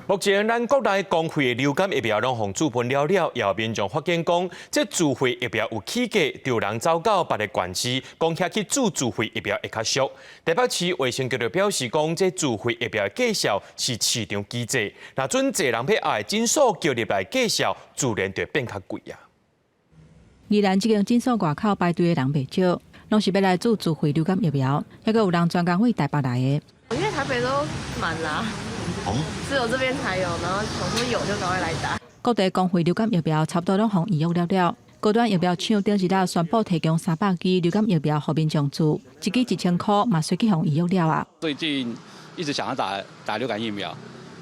目前咱國內公費的流感疫苗攏予注噴了了，也有民眾發現講，這自費疫苗有起價，就有人走到別个縣市，講遐去注自費疫苗會較俗。台北市衛生局就表示講，這自費疫苗的價數是市場機制，若準濟人欲愛診所叫入來價數，自然就會變較貴啊。宜蘭這間診所外口排隊的人袂少，攏是欲來注自費流感疫苗，猶閣有人專工為台北來的。因為台北都滿啦，只有這邊才有，然後想說有就趕快來打。各地公費流感疫苗差不多攏予預約了了，高端疫苗廠頂一日宣布提供300劑流感疫苗予民眾注，一劑1000箍嘛，隨去予預約了啊。最近一直想要打打流感疫苗，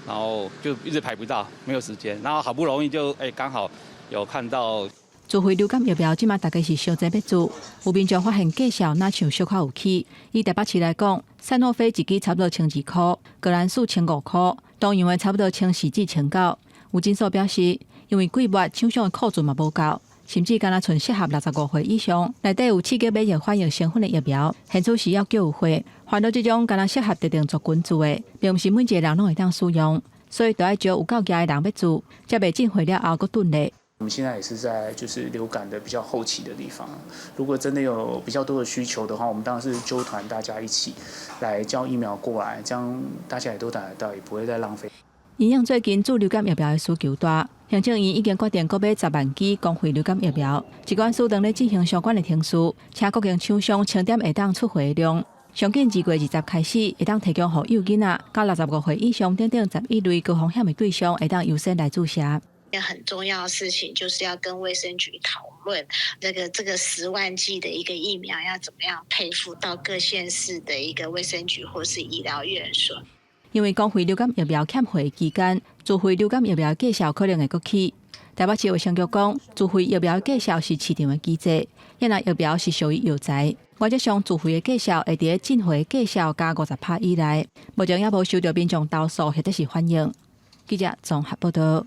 然後就一直排不到，沒有時間，然後好不容易就剛好有看到。自費流感疫苗這馬大家是相濟欲注，有民眾發現價數若像小可有起。以台北市來講，賽諾菲一劑差不多1200箍，葛蘭素1500箍，東洋的差不多1400至1900。有診所表示，因為季末廠商的庫存嘛無夠，甚至干焦賰適合65歲以上，內底有刺激免疫反應成分的疫苗，現此時要叫有貨，煩惱這種干焦適合特定族群注的，並毋是每一個人攏會當使用，所以著愛招有夠額的人欲注，才袂進貨了後閣頓咧。我們現在也是在就是流感的比較後期的地方，如果真的有比較多的需求的話，我們當然是揪團大家一起來叫疫苗過來，這樣大家也都打得到，也不會再浪費。因應最近注流感疫苗的需求大，行政院已經決定購買10萬劑公費流感疫苗，疾管署正咧進行相關的程序，請各間廠商清點會當出貨的量。上緊2月20開始，會當提供予幼囡仔佮65歲以上等等11類高風險的對象，會當優先來注射。很重要的事情就是要跟衛生局討論，這個10萬劑的一個疫苗要怎麼樣配付到各縣市的一個衛生局或是醫療院所。因為公費流感疫苗欠貨期間，自費流感疫苗價數可能會閣起。台北市衛生局講，自費疫苗價數是市場的機制，因為疫苗是屬於藥材，原則上自費的價數會佇進貨價數加50趴以內。目前猶無收到民眾投訴或者是反映。記者綜合報道。